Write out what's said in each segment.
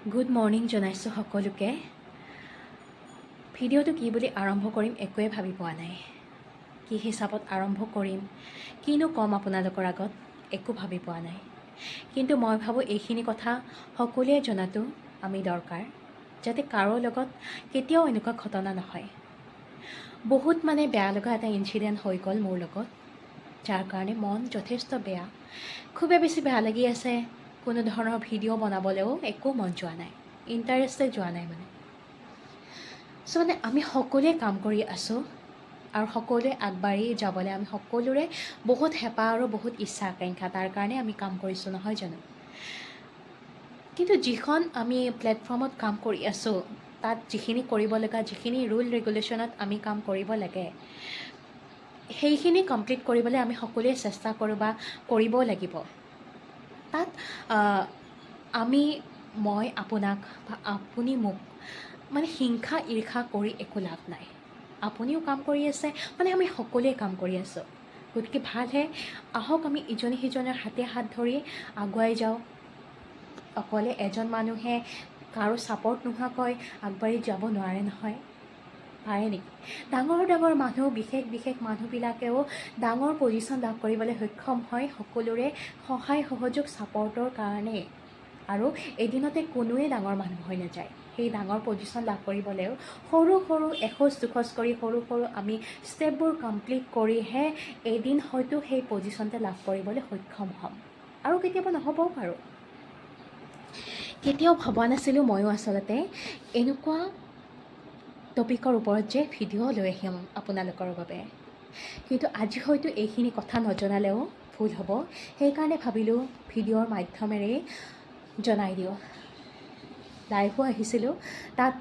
Good morning জনাইছোঁ সকলোকে। ভিডিঅ'টো কি বুলি আৰম্ভ কৰিম একোৱে ভাবি পোৱা নাই। কি হিচাপত আৰম্ভ কৰিম, কিনো ক'ম আপোনালোকৰ আগত, একো ভাবি পোৱা নাই। কিন্তু মই ভাবোঁ এইখিনি কথা সকলোৱে জনাটো আমি দৰকাৰ, যাতে কাৰো লগত কেতিয়াও এনেকুৱা ঘটনা নহয়। বহুত মানে বেয়া লগা এটা ইনচিডেণ্ট হৈ গ'ল মোৰ লগত, যাৰ কাৰণে মন যথেষ্ট বেয়া, খুবেই বেছি বেয়া লাগি আছে। কোনো ধৰণৰ ভিডিঅ' বনাবলৈও একো মন যোৱা নাই, ইণ্টাৰেষ্টে যোৱা নাই মানে। চ' মানে আমি সকলোৱে কাম কৰি আছোঁ আৰু সকলোৱে আগবাঢ়ি যাবলৈ আমি সকলোৰে বহুত হেঁপাহ আৰু বহুত ইচ্ছা আকাংক্ষা, তাৰ কাৰণে আমি কাম কৰিছোঁ, নহয় জানো? কিন্তু যিখন আমি প্লেটফৰ্মত কাম কৰি আছোঁ, তাত যিখিনি কৰিব লগা, যিখিনি ৰুল ৰেগুলেশ্যনত আমি কাম কৰিব লাগে, সেইখিনি কমপ্লিট কৰিবলৈ আমি সকলোৱে চেষ্টা কৰোঁ বা কৰিব লাগিব। তাত আমি, মই আপোনাক বা আপুনি মোক মানে হিংসা ঈৰ্ষা কৰি একো লাভ নাই। আপুনিও কাম কৰি আছে, মানে আমি সকলোৱে কাম কৰি আছোঁ। গতিকে ভালহে, আহক আমি ইজনে সিজনৰ হাতে হাত ধৰি আগুৱাই যাওঁ। অকলে এজন মানুহে কাৰো ছাপৰ্ট নোহোৱাকৈ আগবাঢ়ি যাব নোৱাৰে নহয়, পাৰে নেকি? ডাঙৰ ডাঙৰ মানুহ, বিশেষ বিশেষ মানুহবিলাকেও ডাঙৰ পজিশ্যন লাভ কৰিবলৈ সক্ষম হয় সকলোৰে সহায় সহযোগ, ছাপৰ্টৰ কাৰণেই। আৰু এদিনতে কোনোৱে ডাঙৰ মানুহ হৈ নাযায়। সেই ডাঙৰ পজিশ্যন লাভ কৰিবলৈও সৰু সৰু এখোজ দুখোজ কৰি, সৰু সৰু আমি ষ্টেপবোৰ কমপ্লিট কৰিহে এদিন হয়তো সেই পজিশ্যনতে লাভ কৰিবলৈ সক্ষম হ'ম আৰু কেতিয়াবা নহ'বও পাৰোঁ। কেতিয়াও ভবা নাছিলোঁ ময়ো আচলতে এনেকুৱা টপিকৰ ওপৰত যে ভিডিঅ' লৈ আহিম আপোনালোকৰ বাবে। কিন্তু আজি হয়তো এইখিনি কথা নজনালেও ভুল হ'ব, সেইকাৰণে ভাবিলোঁ ভিডিঅ'ৰ মাধ্যমেৰেই জনাই দিওঁ। লাইভো আহিছিলোঁ, তাত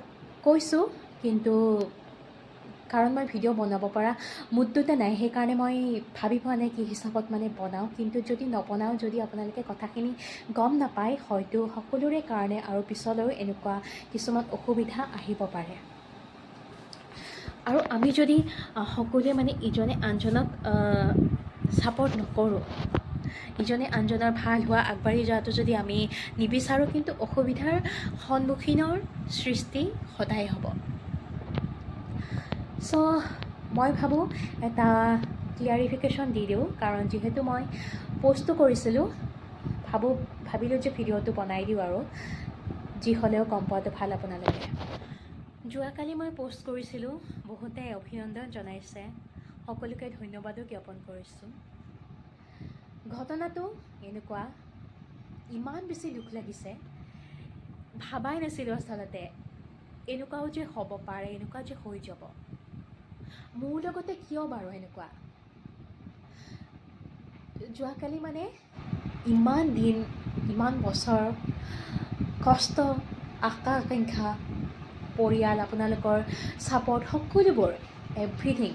কৈছোঁ, কিন্তু কাৰণ মই ভিডিঅ' বনাব পৰা মুডটোতে নাই, সেইকাৰণে মই ভাবি পোৱা নাই কি হিচাপত মানে বনাওঁ। কিন্তু যদি নবনাওঁ, যদি আপোনালোকে কথাখিনি গম নাপায়, হয়তো সকলোৰে কাৰণে আৰু পিছলৈও এনেকুৱা কিছুমান অসুবিধা আহিব পাৰে। আৰু আমি যদি সকলোৱে মানে ইজনে আনজনক ছাপৰ্ট নকৰোঁ, ইজনে আনজনৰ ভাল হোৱা, আগবাঢ়ি যোৱাটো যদি আমি নিবিচাৰোঁ, কিন্তু অসুবিধাৰ সন্মুখীনৰ সৃষ্টি সদায় হ'ব। চ' মই ভাবোঁ এটা ক্লিয়াৰিফিকেশ্যন দি দিওঁ, কাৰণ যিহেতু মই প'ষ্টটো কৰিছিলোঁ, ভাবিলোঁ যে ভিডিঅ'টো বনাই দিওঁ আৰু যি হ'লেও গম পোৱাটো ভাল আপোনালোকে। যোৱাকালি মই প'ষ্ট কৰিছিলোঁ, বহুতে অভিনন্দন জনাইছে, সকলোকে ধন্যবাদো জ্ঞাপন কৰিছোঁ। ঘটনাটো এনেকুৱা, ইমান বেছি দুখ লাগিছে, ভাবাই নাছিলোঁ আচলতে এনেকুৱাও যে হ'ব পাৰে, এনেকুৱা যে হৈ যাব। মোৰ লগতে কিয় বাৰু এনেকুৱা? যোৱাকালি মানে ইমান দিন, ইমান বছৰ কষ্ট, আশা আকাংক্ষা, পৰিয়াল, আপোনালোকৰ ছাপৰ্ট, সকলোবোৰ, এভৰিথিং,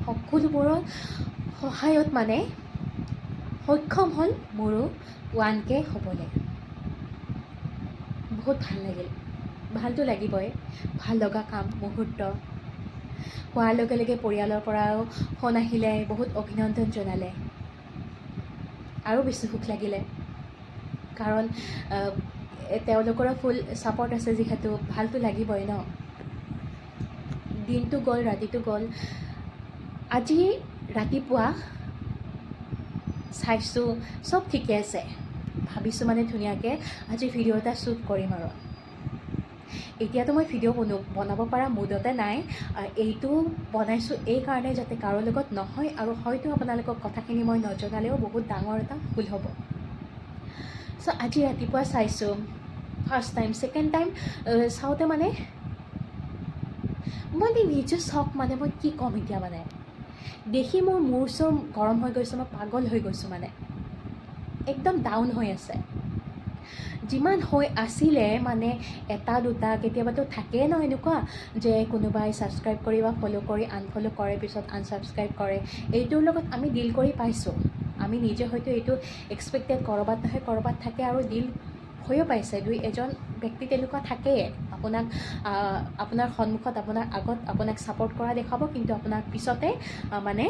সকলোবোৰৰ সহায়ত মানে সক্ষম হ'ল মোৰো 1K হ'বলৈ। বহুত ভাল লাগিল। ভালতো লাগিবই, ভাল লগা কাম, মুহূৰ্ত হোৱাৰ লগে লগে পৰিয়ালৰ পৰাও ফোন আহিলে, বহুত অভিনন্দন জনালে আৰু বেছি সুখ লাগিলে, কাৰণ তেওঁলোকৰো ফুল ছাপৰ্ট আছে যিহেতু, ভালতো লাগিবই ন? দিনটো গ'ল, ৰাতিটো গ'ল। আজি ৰাতিপুৱা চাইছোঁ চব ঠিকে আছে। ভাবিছোঁ মানে ধুনীয়াকৈ আজি ভিডিঅ' এটা শ্বুট কৰিম। আৰু এতিয়াতো মই ভিডিঅ' বনাব পৰা মুডতে নাই। এইটো বনাইছোঁ এইকাৰণে যাতে কাৰো লগত নহয় আৰু হয়তো আপোনালোকক কথাখিনি মই নজনালেও বহুত ডাঙৰ এটা ভুল হ'ব। চ' আজি ৰাতিপুৱা চাইছোঁ ফাৰ্ষ্ট টাইম, ছেকেণ্ড টাইম চাওঁতে মানে মই নিজে চক, মানে মই কি ক'ম এতিয়া, মানে দেখি মোৰ মূৰ চুৰ গৰম হৈ গৈছে, মই পাগল হৈ গৈছোঁ, মানে একদম ডাউন হৈ আছে। যিমান হৈ আছিলে মানে এটা দুটা কেতিয়াবাতো থাকেই ন এনেকুৱা যে কোনোবাই ছাবস্ক্ৰাইব কৰি বা ফ'ল' কৰি আনফ'ল' কৰে, পিছত আনছাবস্ক্ৰাইব কৰে। এইটোৰ লগত আমি ডিল কৰি পাইছোঁ। আমি নিজে হয়তো এইটো এক্সপেক্টেড ক'ৰবাত নহয় ক'ৰবাত থাকে আৰু ডিল হৈও পাইছে। দুই এজন ব্যক্তি তেনেকুৱা থাকেই, আপোনাক আপোনাৰ সন্মুখত, আপোনাৰ আগত আপোনাক ছাপৰ্ট কৰা দেখাব, কিন্তু আপোনাক পিছতে মানে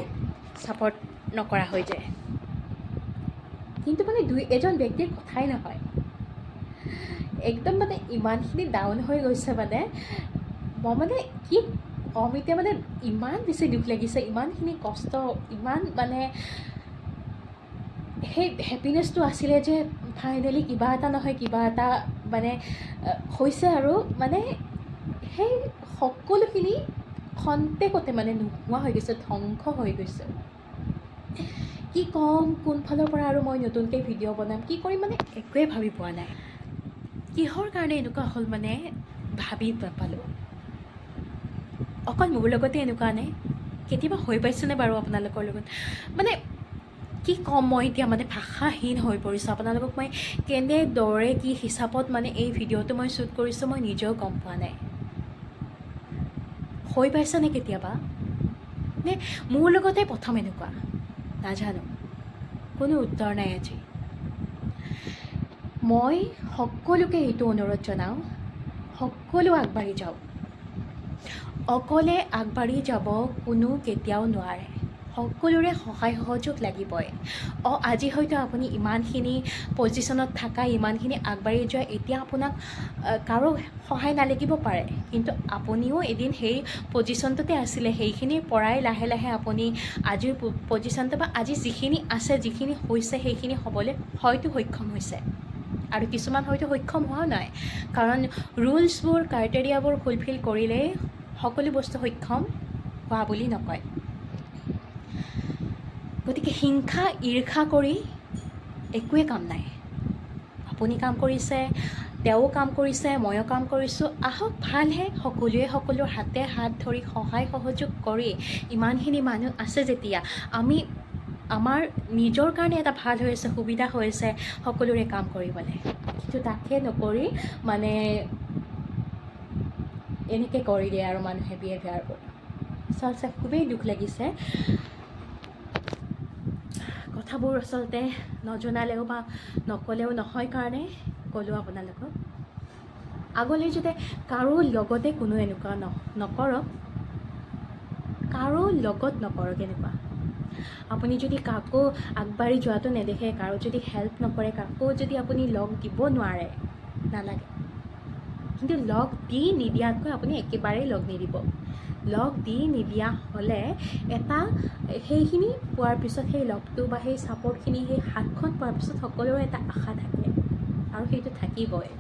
ছাপৰ্ট নকৰা হৈ যায়। কিন্তু মানে দুই এজন ব্যক্তিৰ কথাই নহয়। একদম মানে ইমানখিনি ডাউন হৈ গৈছে। মানে মই মানে কি ক'ম এতিয়া, মানে ইমান বেছি দুখ লাগিছে, ইমানখিনি কষ্ট, ইমান মানে সেই হেপিনেছটো আছিলে যে ফাইনেলি কিবা এটা নহয় কিবা এটা মানে হৈছে আৰু মানে সেই সকলোখিনি খন্তেকতে মানে নোহোৱা হৈ গৈছে, ধ্বংস হৈ গৈছে। কি ক'ম, কোনফালৰ পৰা আৰু মই নতুনকৈ ভিডিঅ' বনাম, কি কৰিম, মানে একোৱে ভাবি পোৱা নাই। কিহৰ কাৰণে এনেকুৱা হ'ল মানে ভাবি নাপালোঁ। অকল মোৰ লগতে এনেকুৱা নে? কেতিয়াবা হৈ পাইছেনে বাৰু আপোনালোকৰ লগত? মানে কি ক'ম মই এতিয়া, মানে ভাষাহীন হৈ পৰিছোঁ। আপোনালোকক মই কেনেদৰে কি হিচাপত মানে এই ভিডিঅ'টো মই শ্বুট কৰিছোঁ, মই নিজেও গম পোৱা নাই। হৈ পাইছেনে কেতিয়াবা, নে মোৰ লগতে প্ৰথম এনেকুৱা? নাজানো, কোনো উত্তৰ নাই আজি। মই সকলোকে এইটো অনুৰোধ জনাওঁ, সকলো আগবাঢ়ি যাওক। অকলে আগবাঢ়ি যাব কোনো কেতিয়াও নোৱাৰে, সকলোৰে সহায় সহযোগ লাগিবই। অঁ, আজি হয়তো আপুনি ইমানখিনি পজিশ্যনত থাকা, ইমানখিনি আগবাঢ়ি যোৱা, এতিয়া আপোনাক কাৰো সহায় নালাগিব পাৰে। কিন্তু আপুনিও এদিন সেই পজিশ্যনটোতে আছিলে। সেইখিনিৰ পৰাই লাহে লাহে আপুনি আজিৰ পজিশ্যনটো বা আজি যিখিনি আছে, যিখিনি হৈছে, সেইখিনি হ'বলৈ হয়তো সক্ষম হৈছে আৰু কিছুমান হয়তো সক্ষম হোৱাও নাই। কাৰণ ৰুলছবোৰ, ক্ৰাইটেৰিয়াবোৰ ফুলফিল কৰিলেই সকলো বস্তু সক্ষম হোৱা বুলি নকয়। গতিকে হিংসা ঈৰ্ষা কৰি একোৱে কাম নাই। আপুনি কাম কৰিছে, তেওঁ কাম কৰিছে, ময়ো কাম কৰিছোঁ, আহক, ভালহে। সকলোৱে সকলোৰ হাতে হাত ধৰি সহায় সহযোগ কৰি ইমানখিনি মানুহ আছে যেতিয়া আমি আমাৰ নিজৰ কাৰণে এটা ভাল হৈ আছে, সুবিধা হৈ আছে সকলোৰে কাম কৰিবলৈ। কিন্তু তাকে নকৰি মানে এনেকৈ কৰি দিয়ে আৰু মানুহে বিহেভিয়াৰবোৰ। আচলতে খুবেই দুখ লাগিছে। কথাবোৰ আচলতে নজনালেও বা নক'লেও নহয় কাৰণে ক'লোঁ আপোনালোকক। আগলৈ যাতে কাৰো লগতে কোনো এনেকুৱা নকৰক, কাৰো লগত নকৰক এনেকুৱা। আপুনি যদি কাকো আগবাঢ়ি যোৱাটো নেদেখে, কাৰো যদি হেল্প নকৰে, কাকো যদি আপুনি লগ দিব নোৱাৰে, নালাগে। কিন্তু লগ দি নিদিয়াতকৈ আপুনি একেবাৰেই লগ নিদিব। লগ দি নিদিয়া হ'লে এটা সেইখিনি পোৱাৰ পিছত, সেই লগটো বা সেই ছাপৰ্টখিনি, সেই হাতখন পোৱাৰ পিছত সকলোৰে এটা আশা থাকে আৰু সেইটো থাকিবই।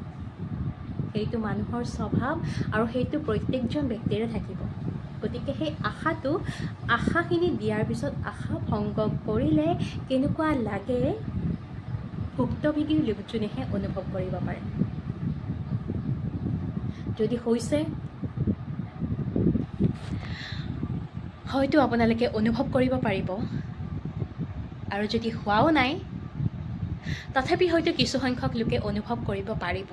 সেইটো মানুহৰ স্বভাৱ আৰু সেইটো প্ৰত্যেকজন ব্যক্তিৰে থাকিব। গতিকে সেই আশাখিনি দিয়াৰ পিছত আশা ভংগ কৰিলে কেনেকুৱা লাগে, ভুক্তভোগী লোকজনেহে অনুভৱ কৰিব পাৰে। যদি হৈছে, হয়তো আপোনালোকে অনুভৱ কৰিব পাৰিব আৰু যদি হোৱাও নাই, তথাপি হয়তো কিছুসংখ্যক লোকে অনুভৱ কৰিব পাৰিব।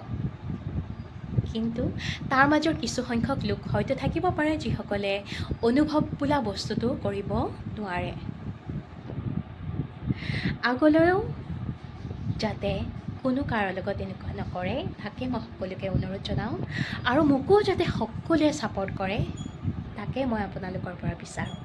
কিন্তু তাৰ মাজৰ কিছুসংখ্যক লোক হয়তো থাকিব পাৰে, যিসকলে অনুভৱ বোলা বস্তুটো কৰিব নোৱাৰে। আগলৈও যাতে কোনো কাৰো লগত এনেকুৱা নকৰে, তাকে মই সকলোকে অনুৰোধ জনাওঁ আৰু মোকো যাতে সকলোৱে ছাপৰ্ট কৰে, তাকে মই আপোনালোকৰ পৰা বিচাৰোঁ।